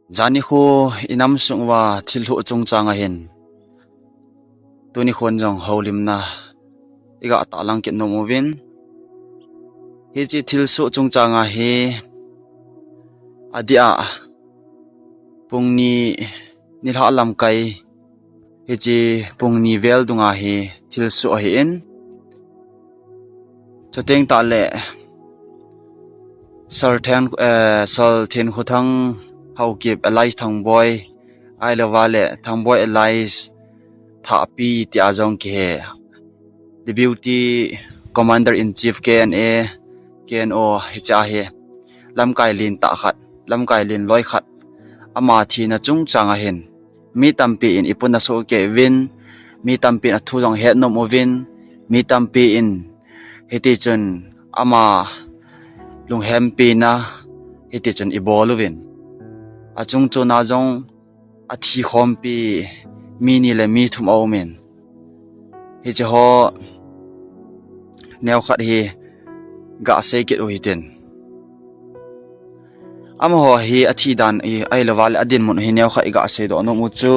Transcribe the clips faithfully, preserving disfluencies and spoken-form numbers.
Jani khu i nam sung uva thil lhuh chungchang a hin, tuni khun jong houlimna i gah tahlang kit nom uvin. Hiche thil suh chungchang a hi, adia pung ni, nilhah lamkai, hiche pung ni vel dunga hi thil suh ahi in. Chuteng tahle Sir Then, eh, Sir Thenkhothang Haokip alias Thangboi, ahilou vale Thangboi alias Thahpi tia jong kihe. Deputy Commander in Chief K N A, K N O hiche ahi. Lamkai lentah khat, lamkai lenloi khat. Ama thina chungchang a hin, mi tampi in i puna soh kei uvin, mi tampi in athu jong het nom uvin, mi tampi in hiti chun ama lunghempi na hiti chun i bol uvin. Achung chun a jong athi khompi mi ni le mi thum a um in. Hiche ho neokhat hi gah sei kit u hitin. Amaho hi athi dan i, ahilou vale adinmun hi neokhat i gah seidoh nom u chu,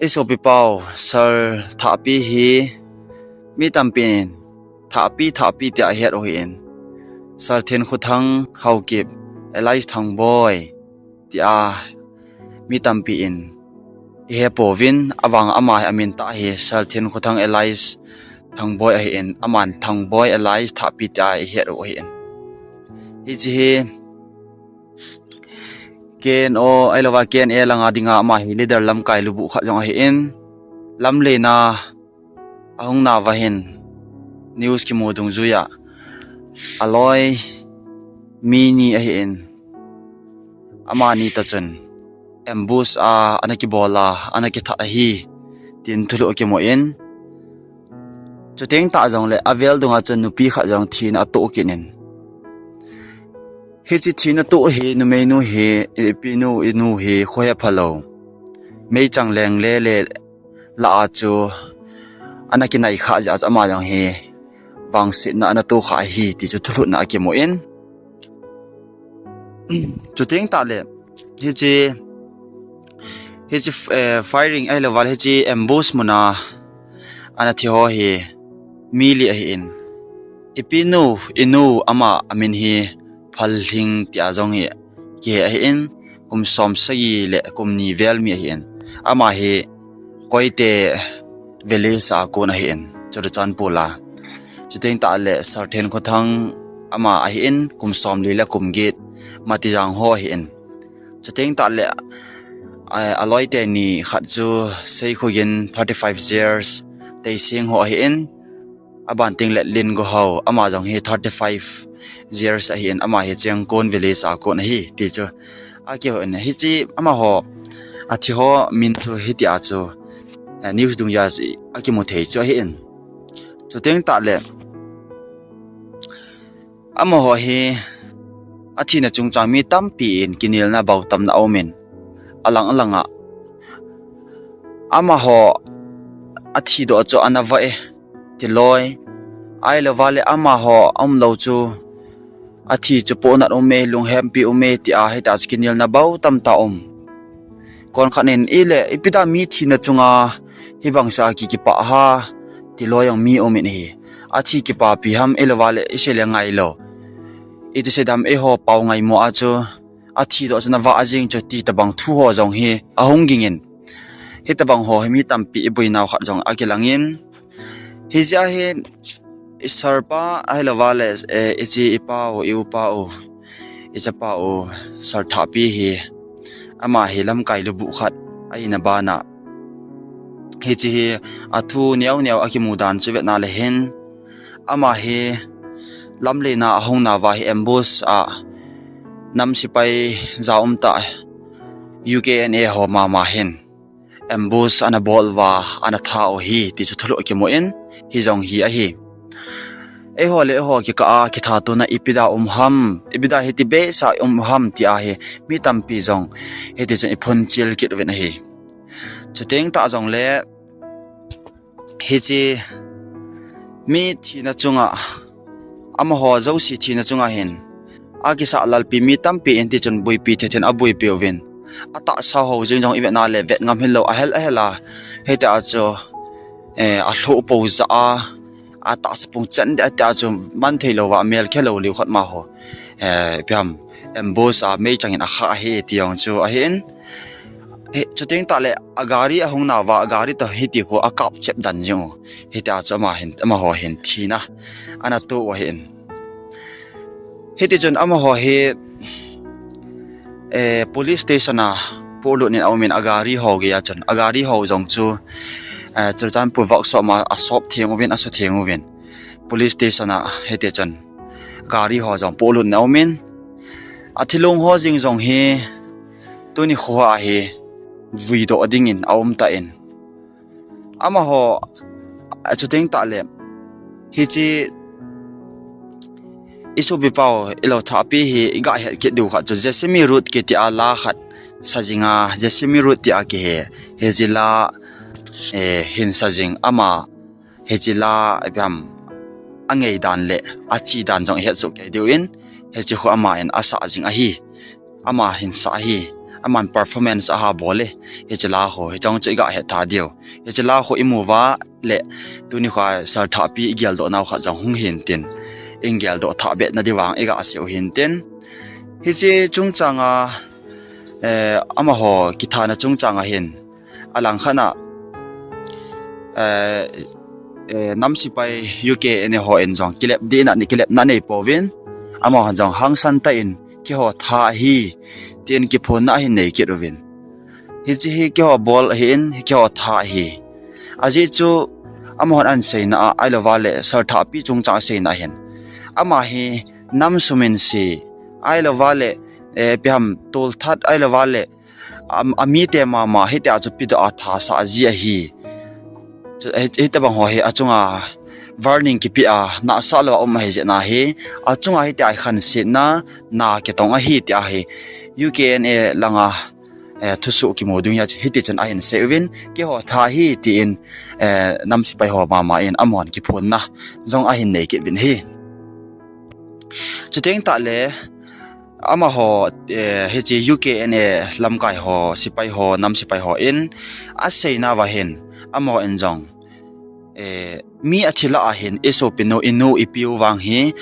i sopi pau Sir Thahpi hi mi tampi in Thahpi, Thahpi tia ahet u ahi in. Sir Thenkhothang Haokip alias Thangboi tia mi tampi in i he pouvin, avang ama hi amin tah hi Sir Thenkhothang alias Thangboi ahi in, aman Thangboi alias Thahpi tia i het u ahi in. Hiche hi K N O, ahilou va K N A langa dinga ama hi leader lamkai lubuh khat jong ahi in. Lamlen a ahung nauva hin news kimu dungjuia aloi mi ni ahi in. Amani toh chun ambush a ana kibol a, ana kithat ahi, tin thulhuh kimu in. Chuteng tah jongle avel dunga chun nupi khat jong thina atoh kit in. Hiche thina toh hi numeinu hi, ipinu, inu hi khohe phalou, meichang lengle le lah a chu ana kinai kha jeh a chu ama jong hi vangsetna ana toh kha ahi ti chu thulhuhna akimu in. Chuteng tahle hiche, hiche, eh, firing ahilou vale hiche ambush muna ana thi ho hi mi li ahi in. Ipinu, inu ama amin hi Phalhing tia jong hi kihe ahi in, kum som sagi le kum ni vel mi ahi in. Ama hi Koite village a kon ahi in, Churachandpur a. Chuteng tahle Sir Thenkhothang ama ahi in, kum somli le kum get, Matijang ho ahi in. Chuteng tahle, a, aloi teni khat chu Seikhogin, thirty five years, Teising ho ahi in. Aban tengle Lengohao, ama jong hi thirty five years ahi in, ama hi Chengkon village a kon ahi ti chu akihou in. Hiche amaho athi ho min chu hitia chu, eh, news dungjui a chu akimu thei chu ahi in. Chuteng tahle amaho hi athina chungchang mi tampi in kinelna bautamna aum in, alang alanga amaho athidoh chu ana vah e, tiloi, ahilou vale amaho aumlou chu athi chu pohnat um e, lunghempi um e tia hitia chu kinelna bautam tah um. Konkhat in ile ipi dia mi thina chunga hibangsa kikipah ham, tiloi jong mi um in ahi. Athi kipapi ham, ahilou vale isei le ngailou, iti sei dam, eiho pao ngaimo a chu athidoh chu ana vah jeng chu ti tobang thu ho jong hi ahung ging in. Hitobang ho hi mi tampi iboinau khat jong akilang in. Hijeh a hi i Sir pa ahilou vale, eh, iche ipau, i upa u, ichapa u, Sir Thahpi hi, ama hi lamkai lubuh khat ahina bana, hiche hi athu neo neo akimu dan chu vetna le hin, ama hi lamlen a ahung nauva hi ambush a nam sepai jaum tah U K N A ho mama hin ambush ana bol uva, ana that u ahi ti chu thulhuh kimu in, hijong hi ahi. Eiho le eiho kikah a kithatona ipi dia um ham, ipi dia hiti behseh a um ham tia hi mi tampi jong hiti chun iphunchil kit uvin ahi. Chuteng tah jongle hiche mi thina chunga, amaho jouse thina chunga hin akisah lalpi mi tampi in tichun buipi thei thei in abuipi uvin. Atahsa ho jing jong ivet na le vet ngam hilou ahel ahel a. Hitia chu, eh, alhoh po ja a, atahsa pung chen deh tia chu man thei louva mel khe lou liu khat ma ho. Eh, ipi ham, ambush a meichang in akha ahi ti jong chu ahin. Chuteng tah le agari ahung nauva, agari toh hiti khu akap chep dan jing u. Hitia chu ama hin, amaho hin thina ana to u ahin. Hiti chun amaho hi, eh, police station a polut in aumin agari ho geiya chun. Agari ho jong chu, eh, Churachandpur workshop ma asop theng uvin, asu theng uvin. Police station a hiti chun gari ho jong polut in aumin. Athilong ho jing jong hi tuni khoa hi vuidoh dingin aum tan. Amaho, achuteng tah le, hiche isopi pau ilou thapi hi iga het kit diu khat chu Jessamy Ruth kiti a la khat sa jing a, Jessamy Ruth tia kihe, hiche la, eh, hin sa jing ama, hiche la, ipi ham, angei dan le, achi dan jong ihet soh kei diu in, hiche khu ama in asa jing ahi. Ama hin sa ahi, aman performance aha bol e, hiche la khu, hichong chu iga het tha diu. Hiche la khu imu uva le, tuni khoa sir thahpi igeldoh nau khat jong hung hin tin, igeldoh thah bet na diu vang iga sei u hin tin. Hiche chungchang a, eh, amaho kithana chungchang a hin, alang khat na, eh, eh, nam sipai U K N A ho in jong kilep dina ni kilep na nei pouvin, amaho jong hangsan tah in keiho tha ahi, tin kiphonna ahin nei kit uvin. Hiche hi keiho bol ahin, keiho tha ahi. Ajeh chu amahon aseina a, ahilouva le sir thahpi chungchang aseina ahin. Ama hi nam sum in si, ahilouva le, eh, ipi ham tolthat, ahilouva le, am, amite mama hitia chu pedoh a tha sa ji ahi. Chu, hi, hitobang ho hi achunga warning kipe a, nahsah lou a um ahi jeh in ahi, achunga hitia khansetna, na kitong ahi tia hi U K N A langa, eh, thusoh kimu ding a hiti chun ahin sei uvin, keiho tha ahi tin, eh, nam sipai ho mama in amahon kiphonna jong ahin nei kit uvin ahi. Chuteng tah le, amaho, eh, hiche U K N A lamkai ho, sipai ho, nam sipai ho in aseina uva hin, amaho in jong, eh, mi athi lah a hin, isopi nu, inu, ipiu vang hi,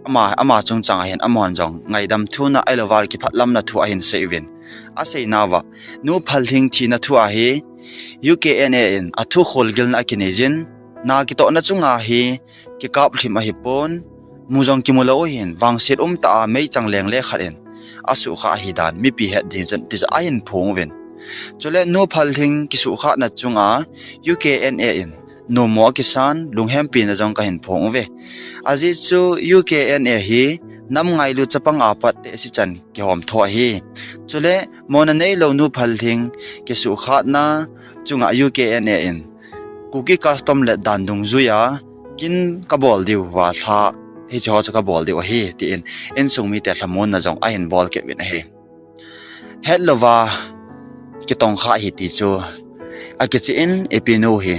ama, ama chungchang a hin, amahon jong ngaidam thu na, ahilouva le kiphatlamna thu ahin sei uvin. Aseina uva, Nu Phalhing thina thu a hi, U K N A in athu kholgilna akinei jin, na kitohna chunga hi, kikap lhim ahipon, mu jong kimu lou ahin, vangset umtah a meichang lengle khat in asuhkhah ahi dan mipi het ding chun, ti chu ahin phong uvin. Chule Nu Phalhing kisuhkhahna chunga U K N A in nommo akisan, lunghempina jong kahin phong uve. Ajeh chu U K N A hi nam ngailu chapang a pat tehse chan kihom tho ahi. Chule mona neilou Nu Phalhing kisuhkhahna chunga U K N A in Kuki custom le dan dungjuia kin kabol diu va lha, hiche ho chu kabol diu ahi, tin insung mite lhamonna jong ahin bol kit uvin ahi. Hetlouva kitongkha ahi ti chu akicheh in, ipi nu hi,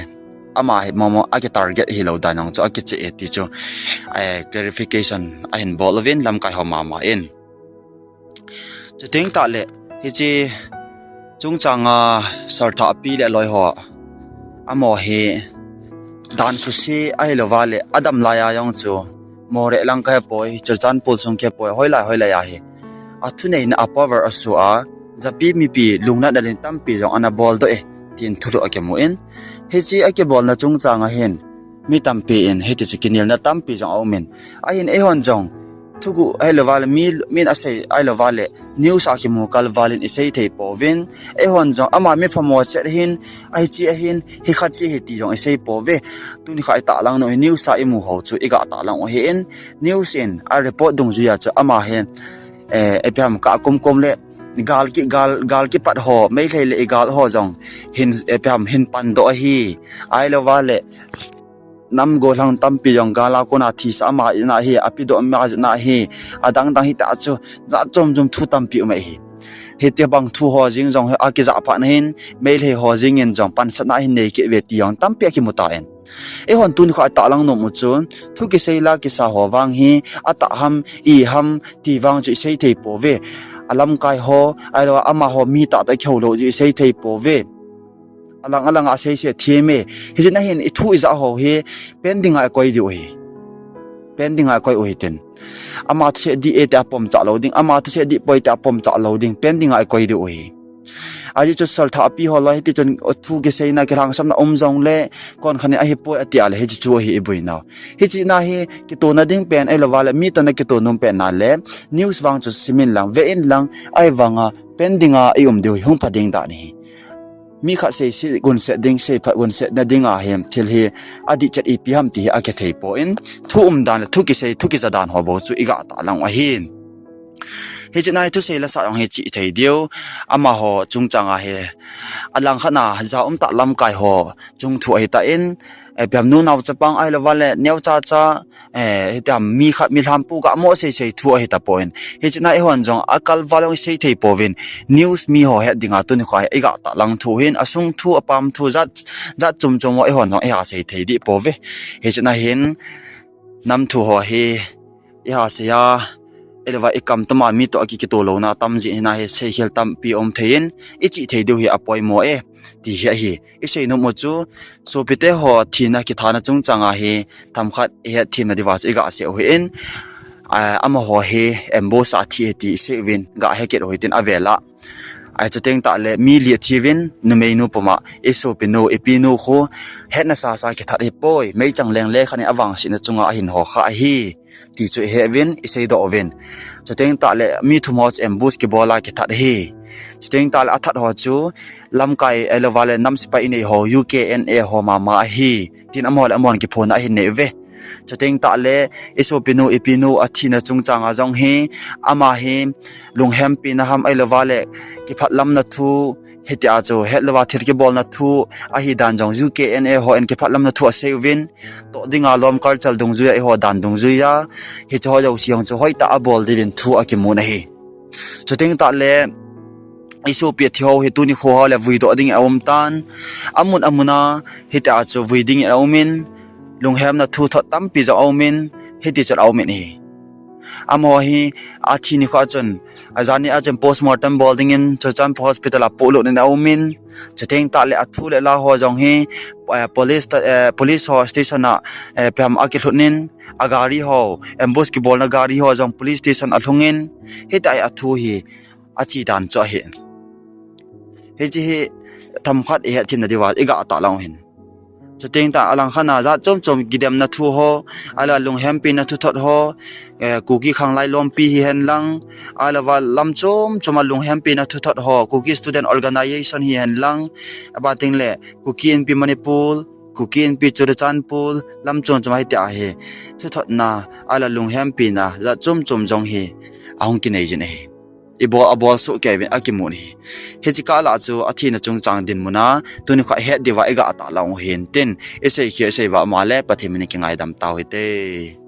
ama hi momo akitarget hilou dan jong chu akicheh e ti chu, eh, clarification ahin bol uvin lamkai ho mama in. Chuteng tah le, hiche chungchang a sir thahpi le aloi ho, amaho hi dan suse ahilouva le, adam lai a jong chu, Moreh lang kahepoi, Churachandpur sung kahepoi, hoilai hoilai a hi, athuneina a power asoh a, japi mipi lungnatna ding tampi jong ana boldoh e, tin thulhuh akimu in. Hiche akibolna chungchang a hin, mi tampi in hiti chu kinelna tampi jong aumin. Ahin eihon jong thuguh ahilouva le, mi, min asei ahilouva le, news a kimu kal val in isei thei pouvin. Eihon jong ama mi phamo chet hin, ahiche ahin, hikhat che ahi ti jong isei pouve. Tuni kha itahlang nau hi news a imu ho chu iga tahlang u ahin, news in a report dungjuia chu ama hin, eh, ipi ham kah komkom le gal ki, gal, gal kipat ho, Meitei le igal ho jong hin, ipi ham hin pandoh ahi. Ahilouva le, nam gollhang tampi jong gal a kona thisah ama jeh in ahi, apedoh ama jeh in ahi, adang dang hita chu, jat chom chom thu tampi um ahi. Hiti bang thu ho jeng jong hi akijah phat na hin, Meitei ho jeng in jong pansatna ahin nei kit uve ti jong tampi akimu tan. Eihon tuni kho a itahlang nom u chu, thu kisei la kisa ho vang hi, atah ham, i ham, ti vang chu isei thei pouve. Alamkai ho, ahilou amaho mi tahtah kihou lou chu isei thei pouve. Alang alang a seise them e. Hijeh a hin ithu ijah ho hi, pen dinga ikoi diu ahi. Pen dinga ikoi u hitin. Ama thusei dih e tia pomcha lou ding, ama thusei dih poi tia pomcha lou ding, pen dinga ikoi diu ahi. Ajeh chu solthahpi ho loi, hiti chun thu kiseina kilhangsamna um jongle, konkhat in ahipoi atia le, hiche chu ahi iboinau. Hiche na hi, kitona ding pen, ahilou vale, mi toh na kito nom pen na le, news vang chu sim in lang, ve in lang, ahivanga, pen dinga i um diu hi hung pha ding dan ahi. Mi khat seise gunset ding, seiphat gunsetna dinga hi, thil hi, adihchet ipi ham ti hi akithei poi, thu umdan le, thu kisei, thu kija dan ho bou chu igah tahlang u ahin. Hiche na hi thusei la sa jong hi chih thei diu, amaho chungchang a hi, alangkhat na, ja umtah lamkai ho, chung thu ahitan, eh, ipi ham nu nao chapang ahilou vale, neocha cha, eh, hiti ham mi khat mi lhampu gah mo seisei thu ahitapoi. Hiche na eihon jong akal val jong isei thei pouvin, news mi ho het dinga tuni kho hi igah tahlang thu hin, asung thu apam thu jat, jat chom chom ho eihon jong iha sei thei dih pouve. Hiche na hin, nam thu ho hi, iha sei a, ahilou va ikam toma mi toh akikito louna tam jeh hina hi seikhel tampi um thei in, ichih thei diu hi apoimo e, ti hi ahi. Isei nom u chu, sopite ho thina kithana chungchang a hi, themkhat ihet themna diuva chu igah seiu hin, a, amaho hi ambush a thi ahi ti isei uvin, gah he kit u hitin avel a. Ai, chuteng tah le mi li athiuvin, numeinu puma, isopinu, ipinu khu, hetna sasa kithat ahipoi, meichang leng le khat in avangsetna chunga ahin ho kha ahi, ti chu ihe uvin, iseidoh uvin. Chuteng tah le mi thum ho chu ambush kibol a kithat ahi. Chuteng tah le athat ho chu, lamkai ahilou vale nam sepai inei ho, U K N A ho mama ahi, tin amaho le amahon kiphonna ahin nei uve. Chuteng tah le, isopinu, ipinu athina chungchang a jong hi, ama hi, lunghempina ham ahilou vale, kiphatlamna thu, hitia chu, hetlouva thil kibolna thu, ahidan jong U K N A hon kiphatlamna thu asei uvin, toh dinga lom culture dungjuia eiho dan dungjuia, hiche ho jouse jong chu hoitah a bol diuvin thu akimun ahi. Chuteng tah le, isopi athi ho hi tuni kho ho le vuidoh dingin aumtan, amun amun a, hitia chu vui dingin aumin, lunghemna thu thot tampi jong aumin, hiti chun aumin ahi. Amaho hi, athi nikho a chun, ajani a chun postmortem bol dingin, Churachandpur Hospital a pohlut in aumin, chuteng tah le athu le la ho jong hi, eh, police ho station a, eh, ipi ham akilhut in, agari ho, ambush kibolna gari ho jong police station alhungin, hitia hi athu hi, achedan chu ahi. Hiche hi themkhat ihet themna diuva igah tahlang u hin. Chuteng tah alangkhat na jat chom chom kidemna thu ho, ahilou lunghempina thuthot ho, eh, Kuki Khanglai Lompi hihen lang, ahilou va lam chom chom a lunghempina thuthot ho, Kuki Student Organisation hihen lang, aban teng le Kuki Inpi Manipur, Kuki Inpi Churachandpur, lam chom chom a hitia hi thuthotna, ahilou lunghempina jat chom chom jong hi ahung kinei jin ahi. Ibol, abol soh kei uvin akimun ahi. Hiche kah lah chu athina chungchang dinmun a, tuni kho het diuva igah tahlang u hin tin, isei khel isei vah ma le Pathen min in kingaidam tau hite.